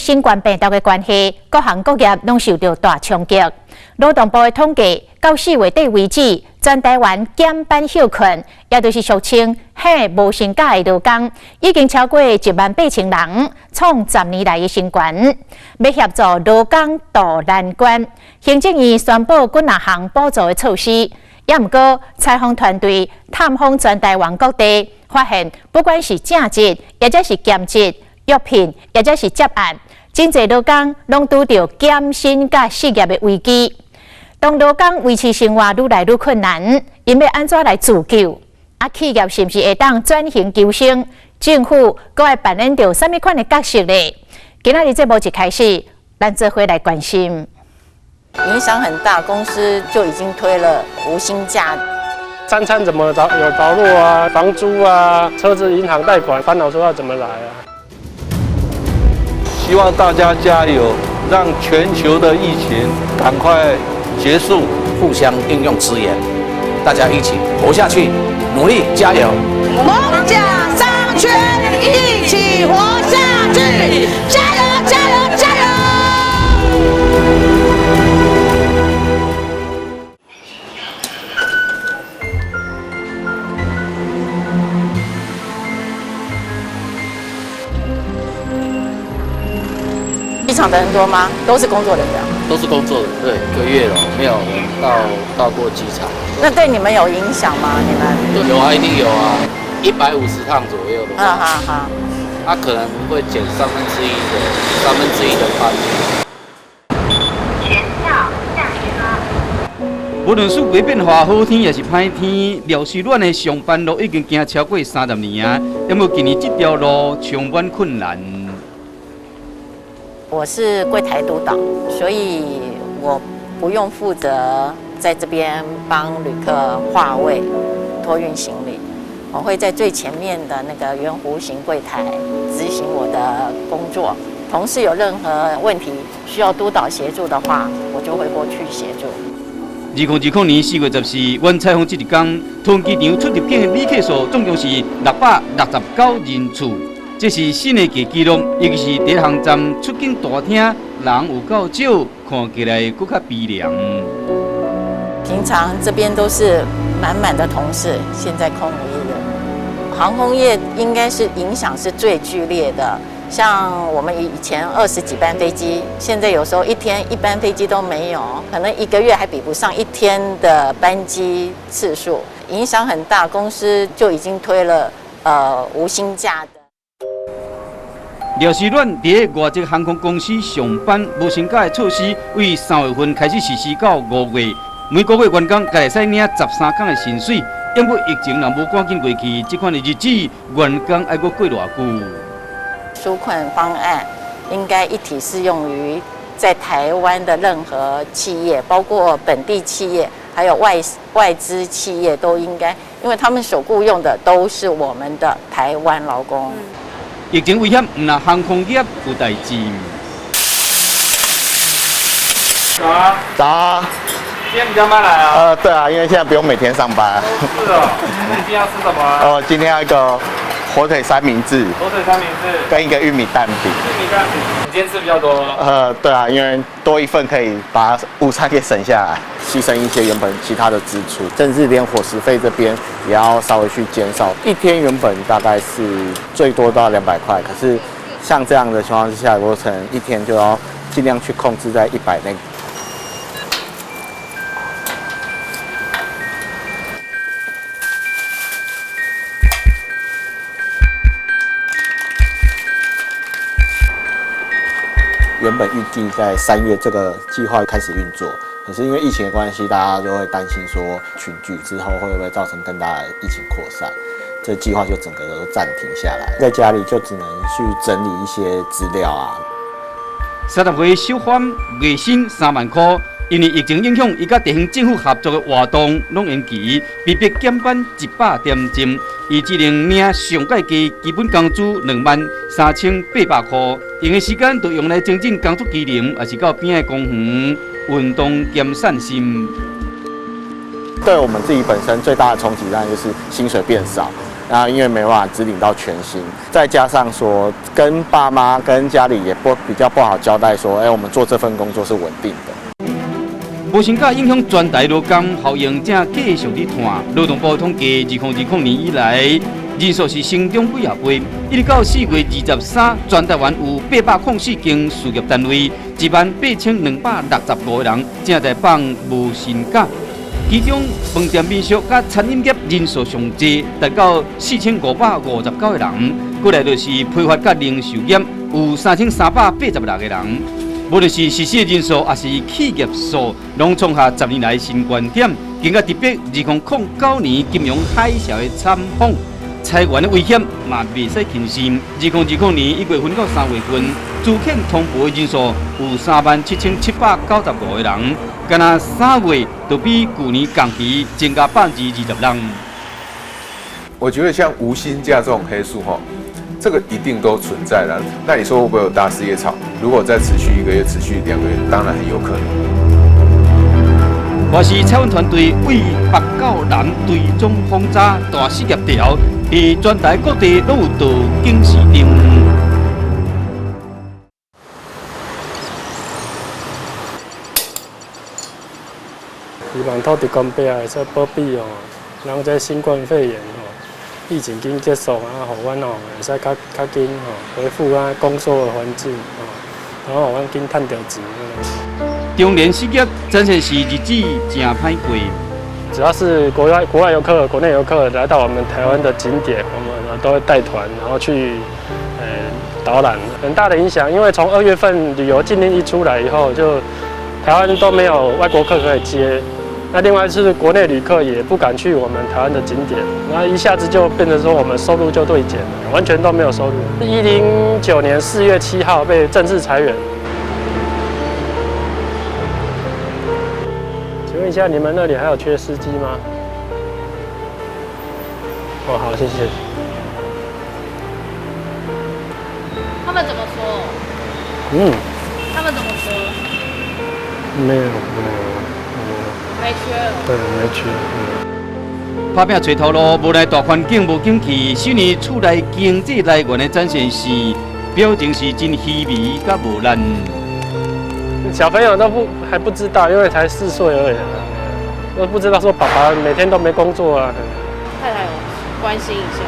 新冠病毒的關係，各行各業攏受著大衝擊。勞動部的統計，到4月底為止，全台灣減班歇睏，也就是俗稱彼無薪假的勞工，已經超過1萬8千人，創10年來的新高。欲協助勞工渡難關，行政院宣布幾若項補助的措施。也毋過，採訪團隊探訪全台灣各地，發現不管是正職，抑者是兼職、約聘，抑者是接案，真濟勞工攏拄著減薪佮失業的危機。當勞工維持生活愈來愈困難，𪜶欲按怎來自救？啊，企業是毋是會當轉型求生？政府閣愛扮演著啥物款的角色咧？今仔日節目一開始，咱做伙來關心。影響很大，公司就已經推了無薪假。三餐怎麼著有著落啊？房租啊，車子銀行貸款，煩惱說要怎麼來啊？希望大家加油，讓全球的疫情趕快結束，互相應用資源，大家一起活下去，努力加油。艋舺商圈一起活下去，加油加油加油！機場的人多嗎？都是工作人員。都是工作的，對，一個月了，沒有人到過機場。那對你們有影響嗎？你們？有啊，一定有啊，150趟左右的話，哈哈，他可能會減三分之一的班。全票下車。無論四季變化，好天抑是歹天，廖師阮的上班路已經行超過30年啊。不過近年這條路充滿困難。我是櫃檯督導，所以我不用負責在這邊幫旅客劃位、托運行李。我會在最前面的那個圓弧形櫃檯執行我的工作。同事有任何問題需要督導協助的話，我就會過去協助。2020年4月14，阮採訪這一天，桃園機場出入境的旅客數總共是669人次。這是新的紀錄，尤其是第一航站出境大廳人有夠少，看起來閣較悲涼。平常這邊都是滿滿的同事，現在空無一人。航空業應該是影響是最劇烈的，像我們以前20幾班飛機，現在有時候一天一班飛機都沒有，可能一個月還比不上一天的班機次數，影響很大。公司就已經推了無薪假的。廖師阮佇外籍航空公司上班，無薪假的措施，為3月份開始實施到5月，每個月員工閣會使領13工的薪水。不過疫情若無趕緊過去，這款的日子員工愛閣過偌久？紓困方案應該一體適用於在台灣的任何企業，包括本地企業，還有外資企業都應該，因為他們所僱用的都是我們的台灣勞工。疫情危險，毋但航空業有代誌。早啊！早啊！今天比較慢來啊？對啊，因為現在不用每天上班。是哦。那你今天要吃什麼啊？哦，今天要一個火腿三明治。火腿三明治。跟一個玉米蛋餅。玉米蛋餅。你今天吃比較多？對啊，因為多一份可以把午餐給省下來，犧牲一些原本其他的支出，甚至連伙食費這邊也要稍微去減少。一天原本大概是最多到200塊，可是像這樣的情況之下，我可能一天就要盡量去控制在100內。原本預計在3月這個計劃開始運作，可是因為疫情的關係，大家就會擔心說群聚之後會不會造成更大的疫情擴散，這計劃就整個都暫停下來，在家裡就只能去整理一些資料啊。30歲小販月薪3萬塊，因為疫情影響，伊佮地方政府合作的活動攏延期，被迫減班100點鐘，伊只能領上蓋低基本工資23,800塊，閒的時間就用來精進工作技能，抑是到邊仔的公園運動兼散心。對我們自己本身最大的衝擊，當然就是薪水變少。那因為沒辦法只領到全薪，再加上說跟爸媽、跟家裡也不比較不好交代，說，我們做這份工作是穩定的。無薪假影響全台勞工效應正繼續咧拖。勞動部統計，2020年以來，人數是成長幾仔倍，一直到4月23，全台灣有804間事業單位，18,265個人正在放無薪假。其中飯店、民宿佮餐飲業人數上濟，達到4,559個人。過來就是批發佮零售業，有3,386個人。無論是實施人數，抑是企業數，攏創下10年來新高點，更加直逼2009年金融海嘯的慘況。裁員的危險嘛，袂使輕視。2020年1月份到3月份，資遣通報的人數有37,795個人，干焦3月就比舊年同期增加26%。我覺得像無薪假這種黑數，吼，這個一定都存在了。那你說會不會有大失業潮？如果再持續1個月、持續2個月，當然很有可能。我是采訪團隊為北到南追蹤訪查大失業潮，佇全台各地攏有導警示燈。希望土地公伯會使保庇哦，人這新冠肺炎吼，疫情緊結束啊，予阮吼會使較較緊吼恢復啊工作的環境吼，然後予阮緊趁著錢。中年失業，真正是日子真歹過。只要是國外遊客、國內遊客來到我們台灣的景點，我們都會帶團，然後去導覽，很大的影響。因為從2月份旅遊禁令一出來以後，就台灣都沒有外國客可以接。那另外是國內旅客也不敢去我們台灣的景點，那一下子就變成說我們收入就對減了，完全都沒有收入。109年4月7號被正式裁員。請問一下，你們那裡還有缺司機嗎？哦，好，謝謝。他們怎麼說？他們怎麼說？沒有，沒有，沒缺了。對，沒缺。拍拚揣頭路，無奈大環境無景氣，首年厝內經濟來源的展現是表情是真稀微佮無力。小朋友都還不知道，因為才4歲而已，都不知道說爸爸每天都沒工作啊。太太有關心一下？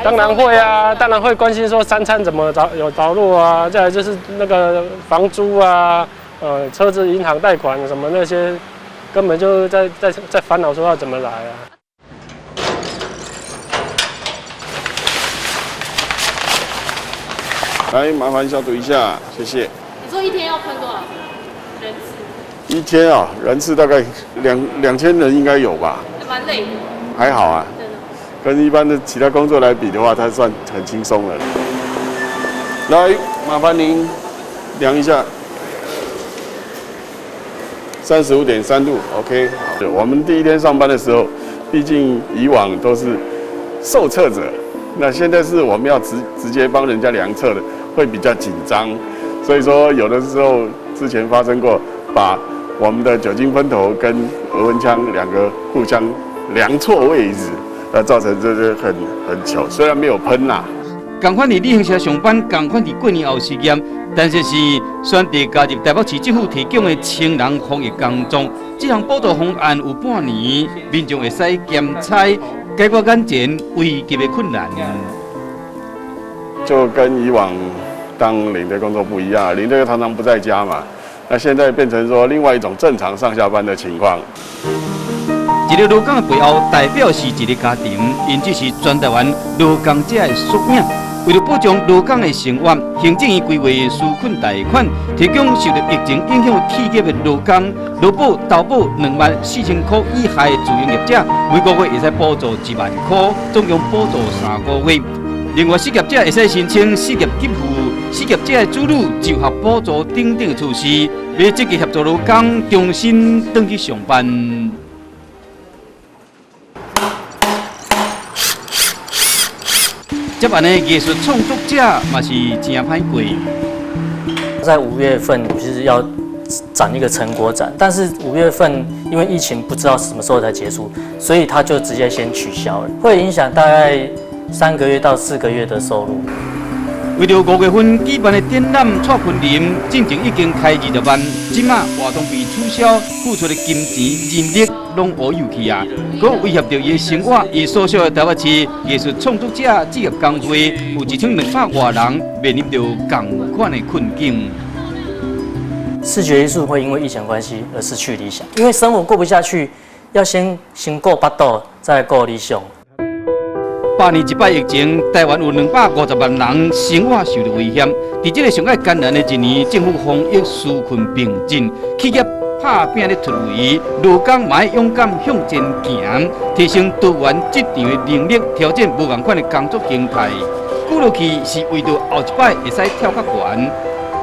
當然會啊，當然會關心說三餐怎麼有着落啊，再來就是那個房租啊，車子銀行貸款什麼那些，根本就在煩惱說要怎麼來啊。來，麻煩消毒一下，謝謝。你說一天要噴多少人次？一天啊，人次大概2000人應該有吧。蠻累的。還好啊，真的。跟一般的其他工作來比的話，它算很輕鬆了。來，麻煩您量一下，35.3度，OK。我們第一天上班的時候，畢竟以往都是受測者，那現在是我們要直接幫人家量測的，會比較緊張。所以說，有的時候之前發生過，把我們的酒精噴頭跟額溫槍兩個互相量錯位置，那造成這個很糗。雖然沒有噴啦。仝款佇旅行社上班，仝款佇過年後失業，但是是選擇加入台北市政府提供的青人防疫工作。這項補助方案有半年，民眾會使兼差解決眼前危急的困難。就跟以往當領隊工作不一樣，領隊常常不在家嘛，那現在變成說另外一種正常上下班的情況。一個勞工的背後代表是一個家庭，𪜶只是全台灣勞工者的縮影。為了保障勞工的生活，行政院規劃紓困貸款，提供受到疫情影響企業的勞工，勞保、投保24,000塊以下的自營業者，每個月會使補助1萬塊，總共補助3個月。另外，失業者會使申請失業給付、失業者的子女就學補助等等措施，欲積極協助勞工重新轉去上班。這班的藝術創作者嘛是真歹過。在5月份，其實要展一個成果展，但是5月份因為疫情不知道什麼時候才結束，所以他就直接先取消了，會影響大概3個月到4個月的收入。為著5月份舉辦的展覽，蔡坤林進前已經開20萬，這馬活動被取消，付出的金錢、人力攏烏有去啊！閣威脅著伊的生活，伊所屬的台北市藝術創作者志業工會有1200外人面臨著仝款的困境。視覺藝術會因為疫情關係而失去理想，因為生活過不下去，要先顧腹肚，再顧理想。百年一擺疫情，台灣有250萬人生活受著威脅。佇這个上蓋艱難的一年，政府防疫紓困並進，企業拍拚咧突圍，勞工嘛愛勇敢向前行，提升多元職場的能力，調整無仝款的工作形態。鼓落去是為著後一擺會使跳較懸，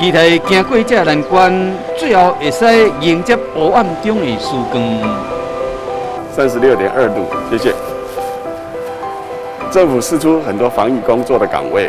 期待行過這个難關，最後會使迎接黑暗中的曙光。36.2度，謝謝。政府釋出很多防疫工作的崗位，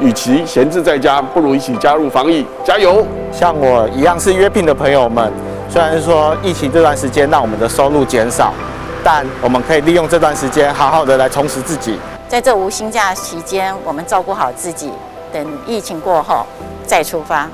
與其閒置在家，不如一起加入防疫，加油！像我一樣是約聘的朋友們，雖然說疫情這段時間讓我們的收入減少，但我們可以利用這段時間好好的來充實自己。在這無薪假期間，我們照顧好自己，等疫情過後再出發。